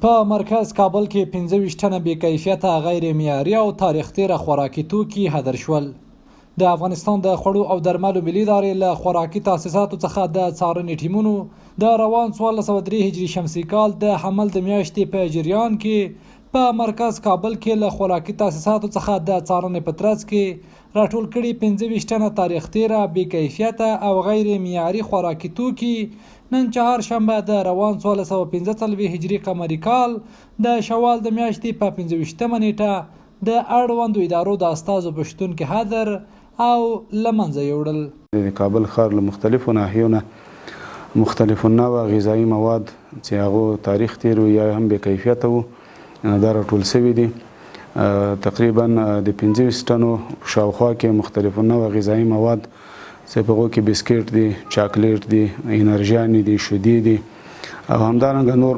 په مرکز کابل کې 25 ټنه بې کیفیته، غیر معیاري او تاریخ تېره خوراکي توکي هدر شول. د افغانستان د خوړو او درملو ملي ادارې له خوراکي تاسیساتو څخه د څارنې ټیمونو د روان 1403 هجري شمسي کال د حمل د میاشتې په جریان کې په مرکز کابل کې له خوراکي تاسیساتو څخه د څارنې په ترڅ کې راټول کړي 25 ټنه تاریخ تېره، بې کیفیته او غیر معیاري خوراکي توکي نن چهارشنبه د روان 1445 هجري قمري کال د شوال د میاشتې په 25مه نېټه د اړوندو ادارو د استازو په شتون کې هدر او له منځه یوړل. د کابل ښار له مختلفو ناحیو نه مختلف النوع غذایي مواد چې هغو تاریخ تېر وو یا هم بې کیفیته وو، دا راټول شوي دي. تقریبا د 25 ټنو په شاوخوا کې مختلف النوع غذایي مواد چې په هغو کې بسکیټ دي، چاکلیټ دي، انرژیانې دي، شیدې دي او همدارنګه نور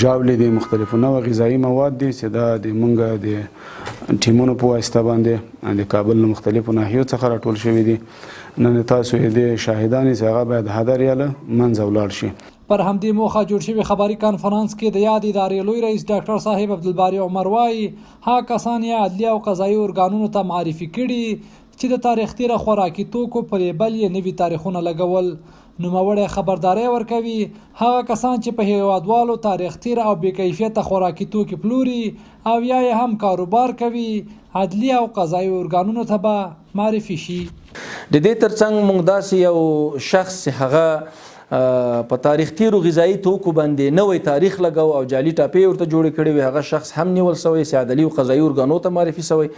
ژاولې دي، مختلف نوع غذایي مواد دي چې دا د مونږ د ټیمونو په واسطه باندې د کابل له مختلفو ناحیو څخه راټول شوي دي. نن تاسو یې د شاهدان چې هغه باید هدر یا له منځه ولاړ شي. پر همدې موخه جوړ شوي خبري کانفرانس کې د یادې ادارې لوی رئیس ډاکټر صاحب عبدالباري عمر وايي، هغه کسان یې عدلي او قضایي ارګانونو ته معرفي کړي چې د تاریخ تېره خوراکي توکو په لیبل یې نوي تاریخونه لګول. نوموړی خبرداری ورکوي، هغه کسان چې په هېوادوالو تاریخ تېره او بې کیفیته خوراکي توکي پلوري او یا یې هم کاروبار کوي، عدلي او قضایي ارګانونو ته به معرفي شي. د دې ترڅنګ موږ داسې یو شخص چې هغه په تاریخ تیرو غذایي توکو باندې نوی تاریخ لګاو او جعلي ټاپې ورته جوړې کړې وې، هغه شخص هم نیول شوی چې عدلي او قضایي ارګانو ته معرفي شوی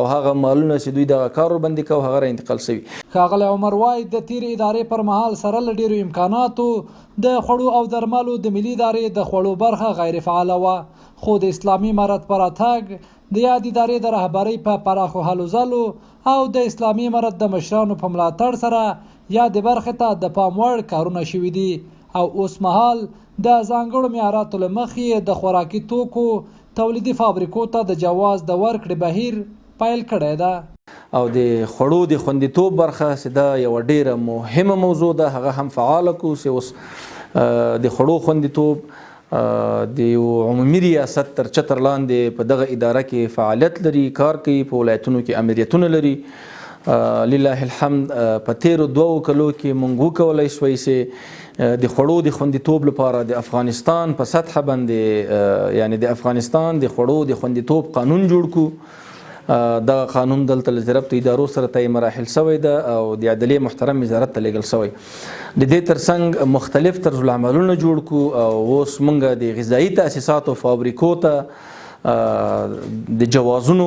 او هغه مالونه چې دوی دغه کار ورباندې کاوه هغه را انتقال شوي. ښاغلی عمر وايي، د تېرې ادارې پر مهال سره له ډېرو امکاناتو د خوړو او درملو د ملي ادارې د خوړو برخه غیر فعاله وه، خو د اسلامي امارت په راتګ د یادې ادارې د رهبرۍ په پراخو هلو ځلو او د اسلامي امارت د مشرانو په ملاتړ سره یادې برخې ته د پام وړ کارونه شوي دي او اوس مهال د ځانګړو معیاراتو له مخې د خوراکي توکو تولیدي فابریکو ته د جواز د ورکړې بهیر پیل کړی ده. او د خوړو د خوندیتوب برخه چې دا یوه ډیره مهمه موضوع ده هغه هم فعاله کړو چې اوس د خوړو خوندیتوب د یو عمومي ریاست تر چتر لاندې په دغه اداره کې فعالیت لري، کار کوي، په ولایتونو کې امریتونه لري. لله الحمد په تیرو دوو کلو کې مونږ وکولای شوی چې د خوړو د خوندیتوب لپاره د افغانستان په سطحه باندې، یعنی د افغانستان د خوړو د خوندیتوب قانون جوړ کو. دغه قانون دلته له ضربت ادارو سره طی مراحل شوی ده او د عدلیې محترم وزارت ته لیږل شوی. د دې ترڅنګ مختلف طرزالعملونه جوړ کو او اوس مونږ د غذایي تاسیساتو فابریکو ته د جوازونو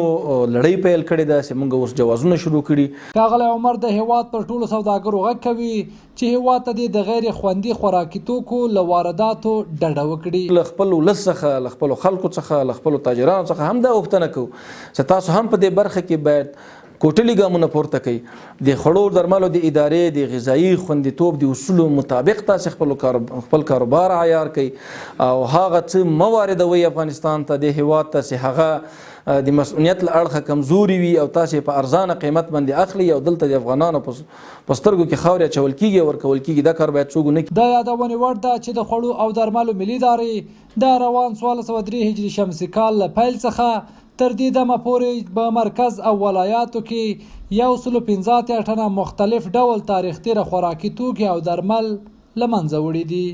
لړۍ پیل کړې ده چې مونږ اوس جوازونه شروع کړي. ښاغلی عمر د هېواد پر ټولو سوداګرو غږ کوي چې هېواد ته دې د غیر خوندي خوراکي توکو له وارداتو ډډه وکړي. له خپل ولس څخه، له خپلو خلکو څخه، له خپلو تاجرانو څخه هم دا غوښتنه کوو چې تاسو هم په دې برخه کې باید کوټلي ګامونه پورته کړئ، د خوړو درملو د ادارې د غذایي خوندیتوب د اصولو مطابق تاسو خپل کاروبار عیار کړئ او هغه څه مه واردوئ افغانستان ته، دې هېواد ته چې هغه د مسؤلیت له اړخه کمزوري وي او تاسو په ارزانه قیمت باندې اخلي او دلته د افغانانو په په سترګو کې خاورې اچول کیږي او ورکول کیږي، دا کار باید څوک ونه کړي. د یادونې وړ ده چې د خوړو او درملو ملي ادارې د روان 1403 هجري شمسي کال له پیل څخه تر دې دمه پورې په مرکز او ولایاتو کې 185 ټنه مختلف ډول تاریخ تېره خوراکي توکي او درمل له منځه وړي دي.